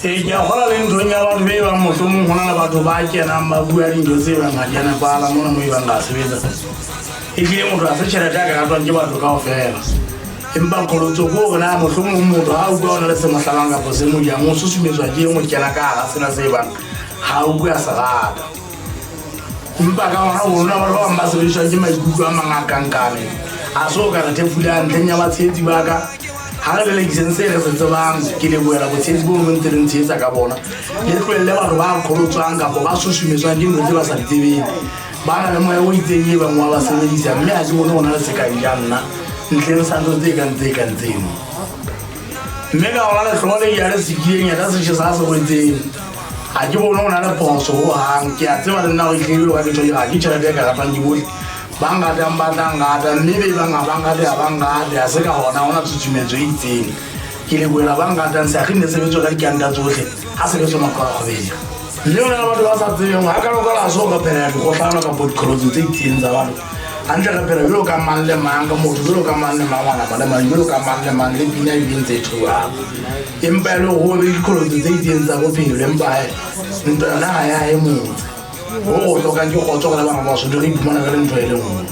Ee, ke a kgolwa le nthong ya batho be bang mohlomong ho na le batho ba kenang ba bua dintho tse bang ha di a nepahala mona mo e bang ra sebetsa. Ehlile motho ha se tjhelete a ka ratwang ke batho kaofela. Empa qholotso ke hore na mohlomong motho ha a utlwa ho na le se mo hlabang kapa se mo jang, o susumetswa ke eng ho kena ka hara sena se bang ha a utlwe a se rata. Empa ka hona ho na batho ba bang ba sebediswang ke maikutlo a mang a kankane. A so ka re thefula ntlheng ya batshehetsi ba ka. Ha re lelekiseng se re se tsebang, ke lebohela botshehetsi bo bo ntse re ntshehetsa ka bona. Le tlohelle batho ba qholotswang kapa ba susumetswang ke ntho tse ba sa di tsebeng. Ba na le moya o itseng e bang wa ba sebedisa, mme ha ke bone ho na le se ka di ja nna ntlheng sa ntho tse kang tse kang tseno. Mme ka hona lehloho le ya le sekileng ya ka setjhesa se rwetseng. Ha ke bone ho na le phoso hohang. Ke a tseba le nna hore ehlile jwalo ka ke tjho, ha ke tjhelete e ka ratwang ke bohle. Ba nratang ba tla nrata, mme be bang ha ba nrate ha ba nrate. Ha se ka hona, ha hona tshutshumetso e itseng. Ke lebohela ba nratang. Seakgi ne sebetswa ka dikanta tsohle, ha sebetswa maqwakgwabedi. Mme ho na le batho ba sa tsebeng hore hakalo-kalo ha se hore re phela dikgohlano kapa diqholotso tse itseng tsa batho. Hantle re phela jwalo ka mang le mang, ka motho jwalo ka mang le mang wa nama le madi jwalo ka mang le mang, le pina ebile ntse e theohang. Empa e le hore ho be le diqholotso tse itseng tsa bophelo, empa he ntwa yona ha ya hae motse. Ho re o hlokang ke kgotso re le bana ba Basotho, re iphumana re le ntho e le nngwe.